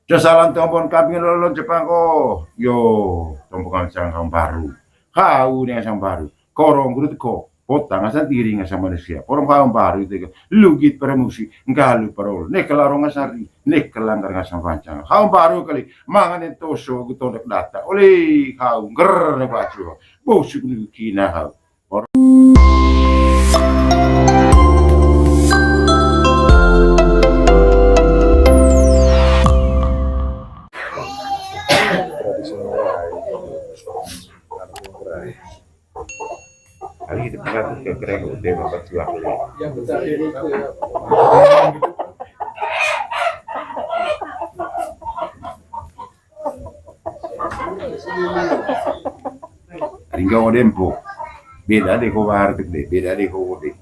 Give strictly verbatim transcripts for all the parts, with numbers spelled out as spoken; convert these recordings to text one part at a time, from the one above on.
Casalan tombon kambing lolon Jepang ko. Yo, tombon kambing sang baru. Hau dengan sang baru. Korong gurut ko. Potang asal diri ngasang manusia. Porong hau baru itu kan. Lugit para musi, nggalu para olo. Ne kelarong ngasang ri, ne kelanggar ngasang pancang. Hau baru kali. Mangan yang toso, gutondek data. Oleh hau, ngger ne bacu. Bosuk ni kina hau. Tradisional. Hari kita pakai ke kereng udah makan tuang. Ringga odempo. Beda de ko warteg de, beda de ko ode.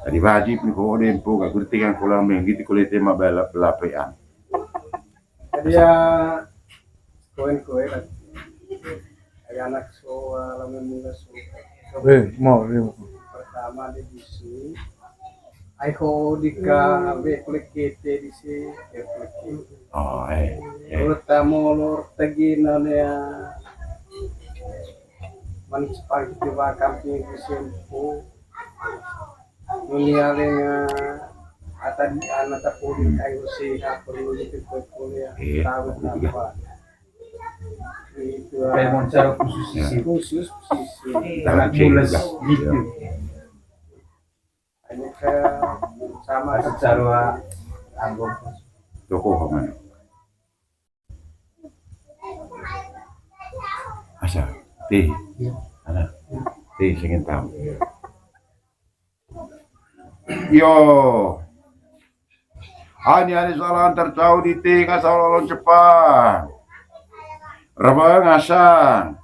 Tadi wajib ni ko odempo, gak gurtingan kolang menggi ti kolete ma bela pelapean. Jadi ya, koen-koen. Ai anak so, ah, lama mula so. Eh, mau, iya. Pertama di bisi. Ai ho dika, be kulit kete di si, ya kulit kete. Oh, eh, eh. Pertama lor tegi nane ya. Man sepagi coba kamping di sempo. Dunia lenga, ata di ana tapuri kayu si, apa dulu gitu, kuliah. Iya, tahu betul juga. Apa? Itu, kayak ah, moncar khusus, ya, sisi. Khusus sisi. Tahu anak sih, mules juga. Gitu. Iya. Ini ke sama secara anggota. Tokoh mana? Asa, ti. Iya. Ana. Ti, singin tahu. Yo. Ani, ani salah antar cau di ti ngasang lolon Jepang. Raba ngasang.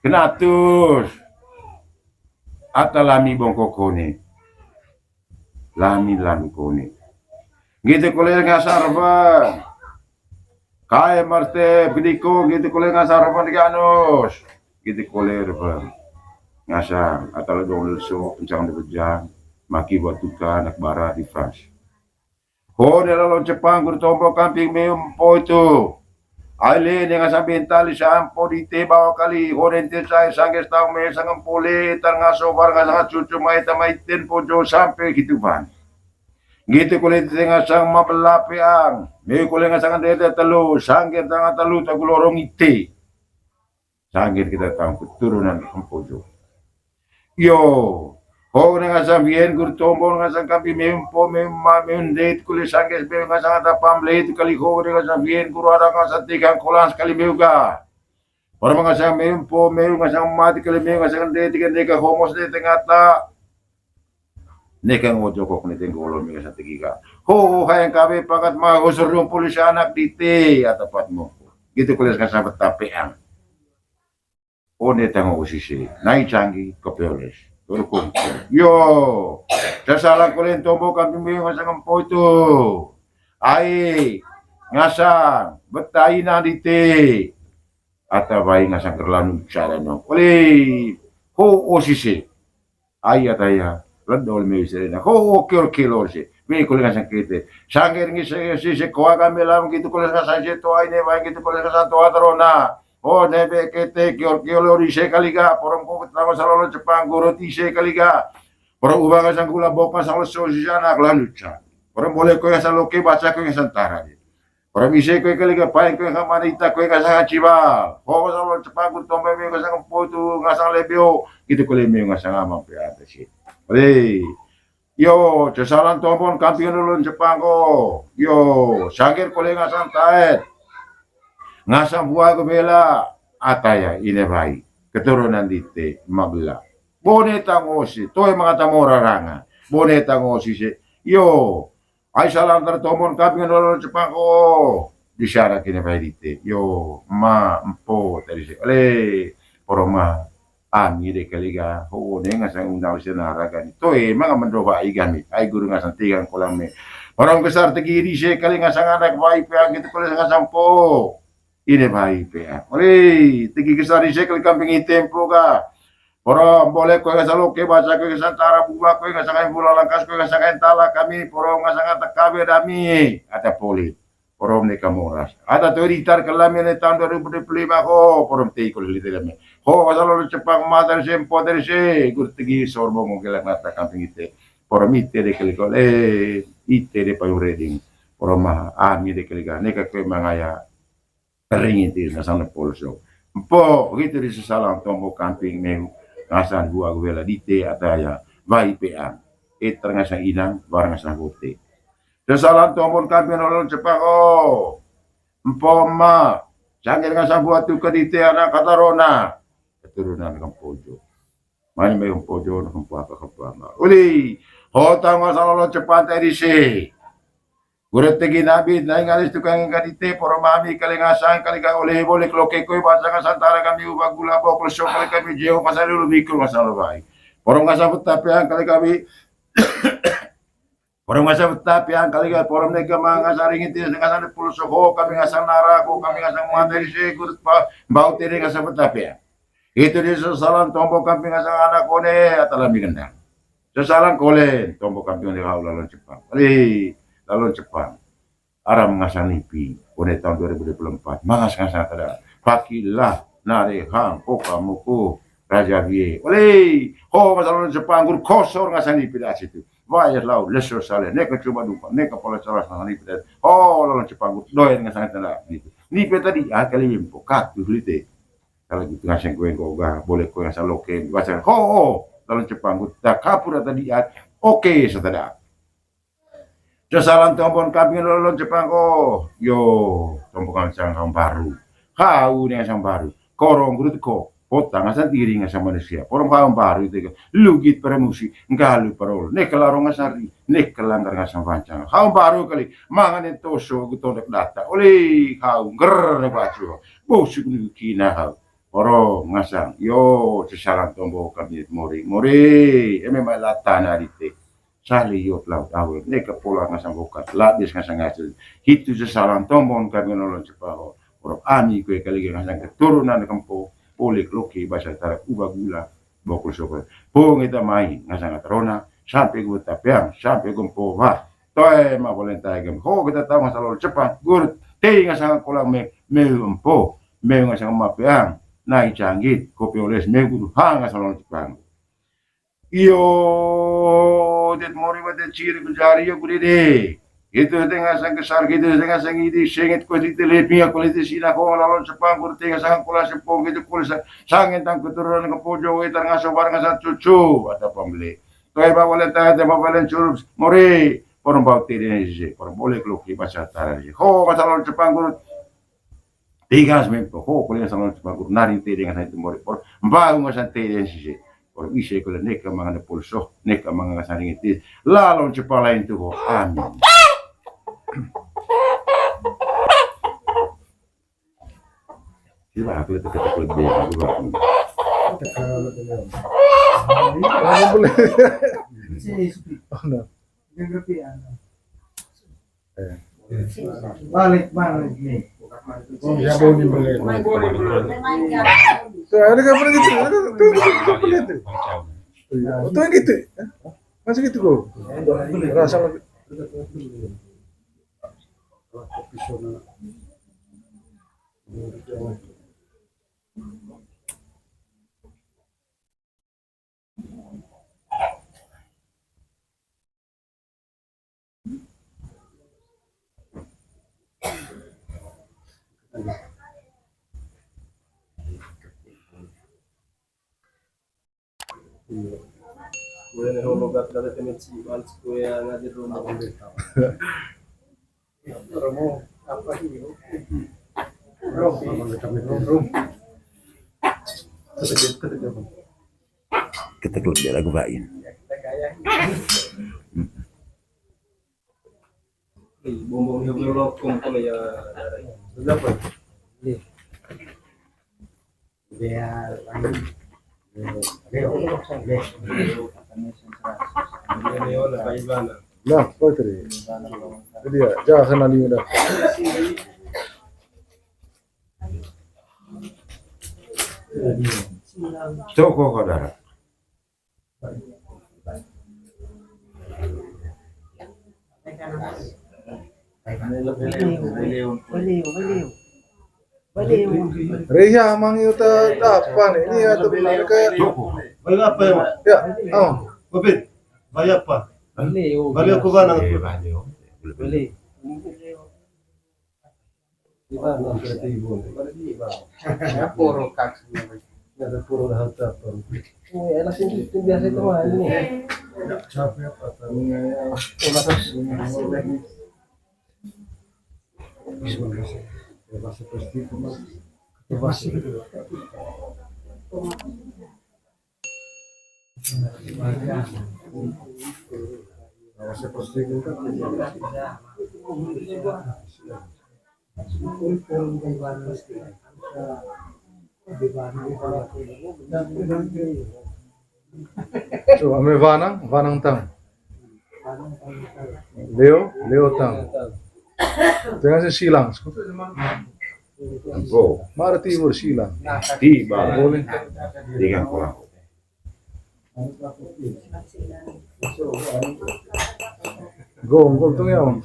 Kenatus. Ata lami bongkok kone. Lami lami kone. Gitu kole ngasang raba. Kae marte pediko gitu kole ngasang raba di ganus. Gitu kole raba. Ngasang, atau dong leso, kencang di bejang, maki buat tuka, anak bara di France. Ho ne lalo Jepang guru tombo kamping meum po itu. Ai le ne ngasang bental di sampo di te bawa kali, ho ne te sai sangge stau me sangem pole, tar ngaso bar ngasang cucu mai tamai ten pojo sampe gitu ban. Gitu kole te ngasang mabela peang, me kole ngasang dede telu, sangge tanga telu tagu lorong ite. Sangge kita tahu keturunan Empojo. Yo, ho ne ngasang wien guru tombo ngasang kapi mempo memma mendeit kule sangge be ngasang ata pamle itu kali ho ne ngasang wien guru ada ngasang tiga kolang sekali meuga. Orang ngasang mempo meu ngasang mati kali meu ngasang deit tiga deka homos de tengata. Neka ngojo kok ne tenggolo mega satu giga. Ho, ho, hayang kabe pakat ma, ho, seru polisi anak di te, ata pat mo. Gitu kule ngasang betapeang. One tango osise, nai canggih, kepeoles. Turkung. Yo, sasalang kule tombo kamping be ngasang empo itu. Ai, ngasang, betaina di te. Ata bai ngasang kerlanu cara no. Oleh, ho, osise. Ai ata ya, ledol me wisirina. Ho, ho, kior kilor si. Me kule ngasang kete. Sangger ngi se, si, se, koa kami lam gitu kule ngasang si toa ini, baik gitu kule ngasang toa terona. Oh, nebe kete, kior kilor ise kali ga. Porom ko ketama salolo Jepang, guru ise kali ga. Porom ubang ngasang gula bopa salo so si sana, lanjut sa. Porom boleh koe asal oke, baca koe ngasang tara. Orang ise koe kali ga paeng koe ngamana ita koe ngasang acibal. Ho ngasang lo cepagur tombe me ngasang empo tu ngasang lebeo. Gitu kole me ngasang amang pe ata si. Re. Yo, cesalan tombon kamping lulun Jepang ko. Yo, sangger kole ngasang taet. Ngasang buah ko bela. Ata ya, ine bai. Keturunan dite, mabela. Bone tangosi, toe mangata mora ranga. Bone tangosi se. Yo, ai salang tertomon kami lolo Jepang ko. Di syarat kini bai dite. Yo, ma, empo, tadi se. Ole, poroma. Ami de kali ga. Ho, ne ngasang undang senara gani. Toe, manga mendobai gami. Ai guru ngasang tigang kolang me. Orang besar tegiri se kali ngasang anak bai pe gitu kali ngasang po. Ine bai pe. Ole, tegi kesari se kali kamping item po ga. Porom, boleh kue ngasang loke, baca kue ngasang tara, buba kue ngasang kain, bula langkas kue ngasang kain tala kami, porom ngasang ata kabe dami, ata poli. Porom neka moras. Ata toi ritar kelami ne tahun dua ribu dua puluh lima ko, porom tei kol lite dami. Ho, ngasang lolo Jepang, mata ri se, empo ri se, gur tegi sorbong gelak nata kamping ite. Porom ite de kali kol, eh, ite de payung reding. Porom mah, ami de kali ka, neka kue mangaya. Teringi ti ngasang ne polo so. Empo, gitu di sesalang tombo kamping meu ngasang gua guela dite ataya wai peang. Eter ngasang inang, bar ngasang bote. Sesalang tombo kamping lolo Jepang, oh. Empo ma, sangger ngasang buat tuka dite anak katarona. Keturunan Kempojo. Mani mai Kempojo, Kempo apa, Kempo apa. Uli, hota ngasang lolo Jepang tadi sih. Gura tegi nabi, nai ngalis tukang ikan ite, porom ami kali ngasang, kali ka oleh boleh, kalau kekoi, bahasa ngasang tara kami, ubah gula, bokol, sok, kali kami, jeo, pasal dulu, mikro, ngasang lebai. Porom ngasang petapian, kali kami, porom ngasang petapian, kali ka, porom neka, ma ngasang ringit, ngasang puluh, soho, kami ngasang narako, kami ngasang materi, segur, pa, bau teri, ngasang petapian. Itu di sesalan tombo kamping ngasang anak one, atau lami gendang. Sesalan kolen, tombo kamping one, hau lalon Jepang. Alih, lalon Jepang. Aram ngasang nipi, one tahun dua ribu dua puluh empat. Mangas ngasang kada. Pakilah, nare hang, poka muku, raja bie. Oleh, ho, ngasang lalon Jepang, gur kosor ngasang nipi dah situ. Wayah lau, leso sale, neka coba dupa, neka pola salah ngasang nipi dah. Ho, lalon Jepang, gur doyan ngasang tanda. Gitu. Nipi tadi, ah, kali wimpo, katu lite. Kalau gitu ngasang kue, kau gak boleh kue ngasang loke, ngasang, ho, ho, lalon Jepang, gur tak kapur tadi, ah, oke, setada. Sesalan tombon kamping lolo Jepang ko. Yo, tombon ngasang baru. Hau ne ngasang baru. Korong guru teko. Potang ngasang tiring ngasang manusia. Porong hau baru itu. Lugit para musi. Nggalu parol. Ne kelarong ngasang ri. Ne kelanggar ngasang pancang. Hau baru kali. Mangan ne toso gu tondok data. Oleh hau ngger ne bacu. Bosuk ni kina hau. Porong ngasang. Yo, sesalan tombon kamping mori. Mori. Eme mai latana dite. Sali yot laut awet, neka pola ngasang bokat, labis ngasang ngasil. Hitu sesalan tombon kamping lolo Jepang ho. Porong ami kue kali ngasang keturunan Kempo, polek loke basa tara uba gula, bokol sokol. Pung ita mai, ngasang katarona, sampe gue tapeang, sampe gempo, wah. Toe ma boleh tae gem. Ho kita tahu ngasang lolo Jepang, gur, tei ngasang kolang me, meu empo, meu ngasang mapeang, nai canggit, kopi oles, meu guru, ha ngasang lolo Jepang. Iyo, det mori wa det ciri ku jari yo ku dede. Gitu tengah sang kesar, gitu tengah sang idi, sengit ku di tele, pinga ku liti sina ko lalon Jepang, ku tengah sang kola sepong, gitu ku sa-, sangen tang keturunan ke pojo, wetar ngaso bar ngasa cucu, ada pembeli. Toe ba wale ta, ada ba wale curup, mori, porong bau tiri ni sisi, porong boleh keluki, baca tara ni sisi. Ho, kata lalon Jepang, ku Tiga sembilan puluh, ho, kuliah sama Jepang, guru nari tede ngasang itu mori, por, mbau ngasang tede sisi. Por ise kuliah neka mangan pulso, neka mangan ngasang ringit. Lalon Jepang lain tuh, ho. Amin. Coba aku itu kata kulit beda, aku gak. Boleh. Oh, no. Eh. Balik, balik nih. Oh, ya, boleh, boleh. Tuh, ada nggak pernah gitu? Ada tuh, nggak pernah tuh. Iya, tuh gitu. Masih gitu kok. Rasa lagi. Iya. Boleh nih, holo, kat, kat, temen si Iwan, si Koya, ngajar rumah. Romo, apa sih? Romo. Kita klub dia lagu bain. Ih, bombong dia belum lokom kali ya. Berapa? Iya. Dia lain. Dia, dia, dia. Nah, poetry. Jadi ya, jangan kenal ini dah. Toko kodara. Reha mangi uta dapan ini atau bukan kayak Toko. Balik apa ya, Mak? Ya, oh. Bobit, balik apa? Balik aku mana? Eh, balik. Balik. Di mana? Di mana? Ya, poro kak. Ya, ada poro dah, apa? Oh, ya, langsung itu biasa itu mah ini. Capek apa? Tahunya ya. Oh, terus. Bismillah. Ya, pasti, pasti, pasti. Coba me Vanang, Vanang tang. Leo, Leo tang. Tengah si silang. Bro. Mara timur silang. Tiba. Boleh. Dengan orang. Gong, gong tuh ya, Bang.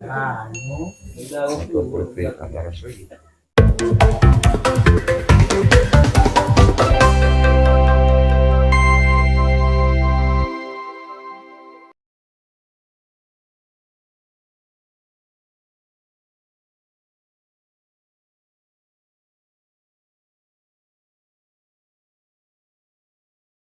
Nah, ini. Antara segi.